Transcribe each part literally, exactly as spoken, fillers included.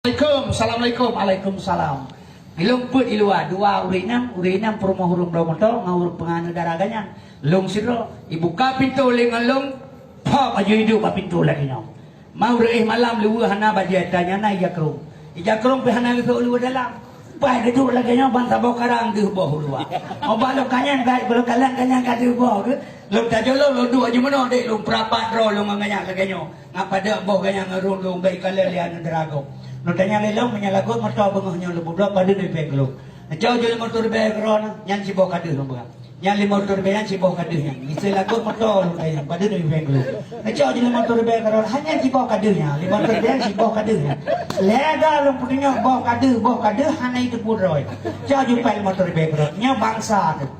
Assalamualaikum, assalamualaikum, waalaikumsalam. Ilong peuet i luwa, dua ureueng inong, ureueng inong peurumoh ureueng bloe moto ngon ureueng peungana dara ganyang. Lôn sidroe, ibuka pintoe lé ngon lôn, pop aju iduek bak pintoe lagèe nyoe. Mau reueh malam luweue hana bajèe tanyana ija krong. Ija krong pih hana geusok luweue dalam. Paih geuduek lagèe nyoe ban saboh karang deuh boh u luwa. Obat lôn kanyang gai, lôn kalon kanyang ka deuh boh geuh. Lôn tajolong lôn duek aju meunoe dek lôn peurapat droe lôn ngon ganyang lagèe nyoe. Ngat padub boh ganyang ngon rhung lôn bèk ikalon lé aneuk dara gob. Lôn tanyong lé lôn meunyoe lagot moto beungoh nyoe lôn peubloe padub lôn ipèng keu lôn. Neucok ju lé moto ribèe keudroe nyan siboh ka deuh lôn peugah. Nyan limong reutôh ribèe nyan siboh ka deuh nyan. Miseue lagot moto lôn tanyong, padub lôn ipèng keu lôn. Neucok ju limong reutôh ribèe keudroe, hana siboh ka deuh nyan. Limong reutôh ribèe nyan siboh ka deuh nyan. Lé ga lôn peutunyok boh ka deuh, boh ka deuh, hana iteupeue droe. Cok ju paih limong reutôh ribèe keudroe. Nyoe bansa teuh.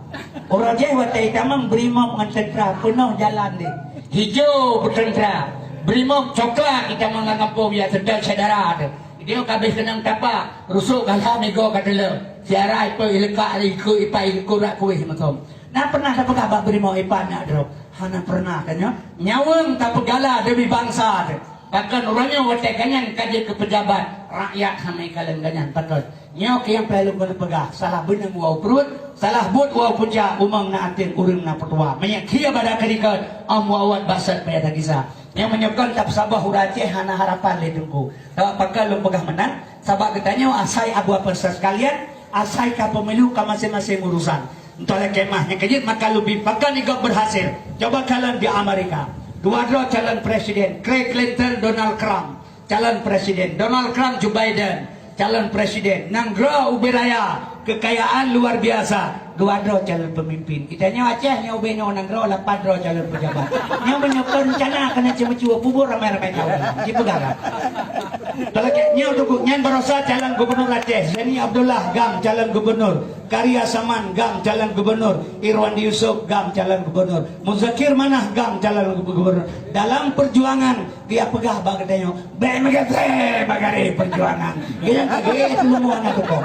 Uroe jéh watèe itamong brimob ngon teuntra peunoh jalan deh. Hijô beuteuntra. Brimob coklat itamong lam gampông ya teuntèe syedara teuh. Di nyoe ka abéh keunong tapa, rusok gala migoe ka teuleu. Siarai peuet ileukak lé ikôt ipai ikôt rak kuéh meusom. Na pernah tapeugah bak brimob ipat nyak droe? Hana pernah, kan nyoe? Nyawöng tapeugala demi bansa teuh. Pakon uroe nyoe watèe ganyang ka jeuet keu peujabat, rakyat hana ikalon ganyang pakon. Nyoe keuh nyang peureulèe lôn peugah, salah beuneueng woe u pruet, salah buet woe u punca, umong na ateueng, ureueng na peutuha. Meunyoe khia bada keurikot, 'oh muwawat basot payah tagisa. Nyang meunyoe kon tapeusaboh ureueng Aceh hana harapan lé Teungku. Sabab pakon lôn peugah meunan, sabab geutanyoe asai Abu Bakar sekalian, asai ka pemilu ka maséng-maséng urusan. Entah lé kemah nyang keujeuet maka lubih pakon igob berhasil. Coba kalon di Amerika. Dua droe calon presiden, Craig Clinton, Donald Trump. Calon presiden, Donald Trump, Joe Biden. Calon presiden, nanggroe ubé raya, kekayaan luar biasa. Dua droe calon pemimpin. Geutanyoe Aceh nyoe ubé nyoe nanggroe lapan droe calon pejabat. Nyoe meunyoe kon rencana keuneuk ceumeucue pubur ramai-ramai tahu. Dipeugah kan? Kalau kayak nyoe Teungku, nyan barosa calon gubernur Aceh, Zaini Abdullah gam calon gubernur, Karya Saman gam calon gubernur, Irwandi Yusuf gam calon gubernur, Muzakir Manaf gam calon gubernur. Dalam perjuangan dia peugah bak geutanyoe, bèk meugaséh bak garéh perjuangan. Dia nyang kagèe teuleumoh aneuk tukong.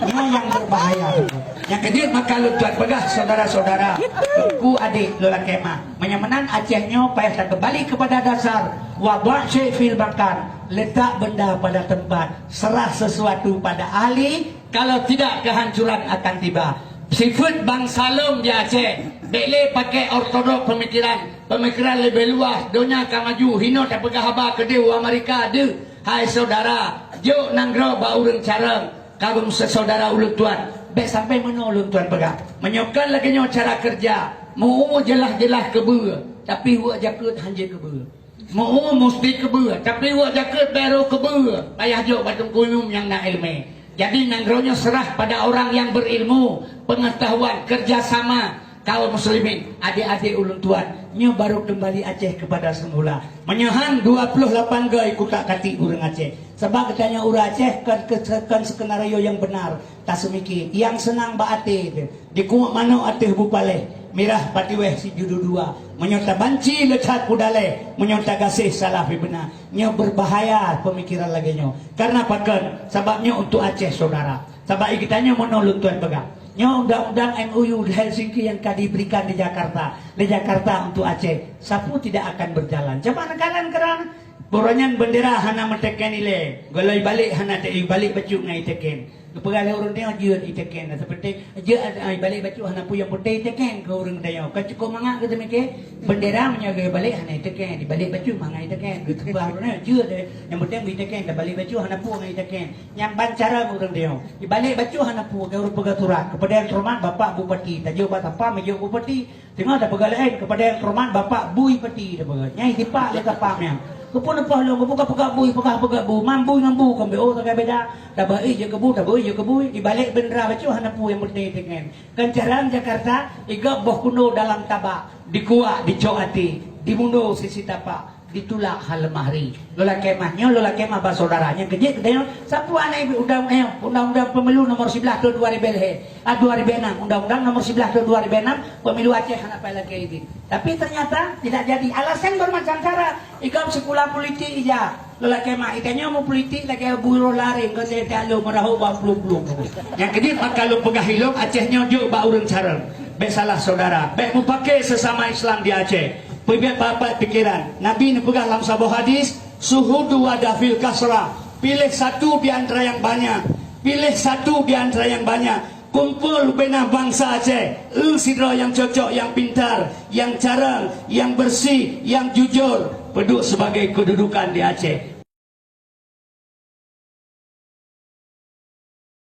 Nyoe nyang berbahaya Teungku. Nyang keujeuet maka lôn tuan peugah saudara-saudara, Teungku adék lôn lakèe mah. Meunyoe meunan Aceh nyoe payah takeubalik kepada dasar, wadha' syai' fil makan, letak benda pada tempat, serah sesuatu pada ahli, kalau tidak kehancuran akan tiba. Sifeuet bansa lôn di Aceh, bèk lé pakèk ortodok pemikiran, pemikiran leubeh luas, donya ka maju, hinoe tapeugah haba keudéh u Amerika deuh, hai saudara, jok nanggroe bak ureueng carông, ka beumeusaudara ulôn tuan, bèk sampai meunoe ulôn tuan peugah. Meunyoe kon lagèe nyoe cara keureuja, meu-umu jeulaih-jeulaih keubeue, tapi weuek jakeuet hanjeuet keubeue. Meu-umu musti keubeue, tapi weuek jakeuet bèk rôh keubeue, payah jok bak teungku imum nyang na ileumèe. Jadi nanggroe nyoe serah pada orang yang berilmu, pengetahuan, kerjasama kaum muslimin, adék-adék ulôn tuan. Nyoe baru kembali Aceh kepada semula. Meunyoe han dua ploh lapan goe kutak katik ureueng Aceh. Sabab geutanyoe ureueng Aceh kon, kon skenario yang benar. Taseumiké, nyang seunang bak até teuh. Dikuek manok ateueh bu paléh, mirah patiwéh sijudu dua. Meunyoe tabanci le that peudaléh, meunyoe tagaséh salah pih beuna. Nyoe berbahaya pemikiran lagèe nyoe. Karena pakon? Sabab nyoe untuk Aceh, saudara. Sabab i geutanyoe meunoe lôn tuan peugah. Nyoe undang-undang M O U di Helsinki yang ka diberikan di Jakarta, di Jakarta untuk Aceh. Sapeue tidak akan berjalan. Coba neukalon keudroe. Uroe nyan bendera hana meuteken ilèe, gohlom ibalek hana te-, ibalek bacut ngon iteken. Geupeugah lé ureueng nyoe jeuet iteken, seperti jeuet, ah, ibalek bacut hana peue nyang penting iteken keu ureueng nyoe. Kan cukup mangat geuteumike, bendera meunyoe geubalek hana iteken, ibalek bacut mangat iteken. Geupeugah ureueng nyoe jeuet, eh, nyang penting iteken, ibalek bacut hana peue ngon iteken. Nyan ban cara ureueng nyoe. Ibalek bacut hana peue, geupeugah surat keupada yang terhormat Bapak Bupati, tajok bak sapa meujok Bupati. Teungoh tapeugah laén keupada yang terhormat Bapak Bui Pati tapeugah. Nyai sipak lé kapam nyan. Keupeue neupoh lôn, keupeue ka peugah bui, peugah peugah bu, mam bui ngon bu kon beu sagai beda. Tabah ih jeuet keu bu, tabah ih jeuet keu bui. Ibalek bendera bacut hana peue nyang penting teuken. Kan carông Jakarta, igob boh kuno dalam tabak, dikuak dicok até, dibunoe sisi tapak. Ditulak ha leumah ri. Lôn lakèe mah nyoe, lôn lakèe mah bak saudara. Nyang keujeuet geutanyoe, sapeue aneuëk undang, eh, Undang-Undang Pemilu Nomor Siblaih Tahun dua ribu lhèe, ah, dua ribu enam, Undang-Undang Nomor Siblaih Tahun dua ribu enam, Pemilu Aceh hana payah lakèe izin. Tapi ternyata tidak jadi. Alasan bermacam cara. Igob sikula politik ija. Lôn lakèe mah, geutanyoe meupolitik lagèe buroe lari, engkau saya tak lôn meurahot bak plueng-plueng. Nyang keujeuet maka lôn peugah ilôn, Aceh nyoe jok bak ureueng carông. Bèk salah saudara, bèk mupake sesama Islam di Aceh. Peubiet bapak pikiran. Nabi neupeugah lam saboh hadis, "Suhudu wada fil kasra, Pilih satu di antara yang banyak. Pilih satu di antara yang banyak. Kumpul bubena bansa Aceh. Eu sidroe nyang cocok, nyang pintar, nyang carông, nyang bersih, nyang jujur. Peuduek sebagai kedudukan di Aceh.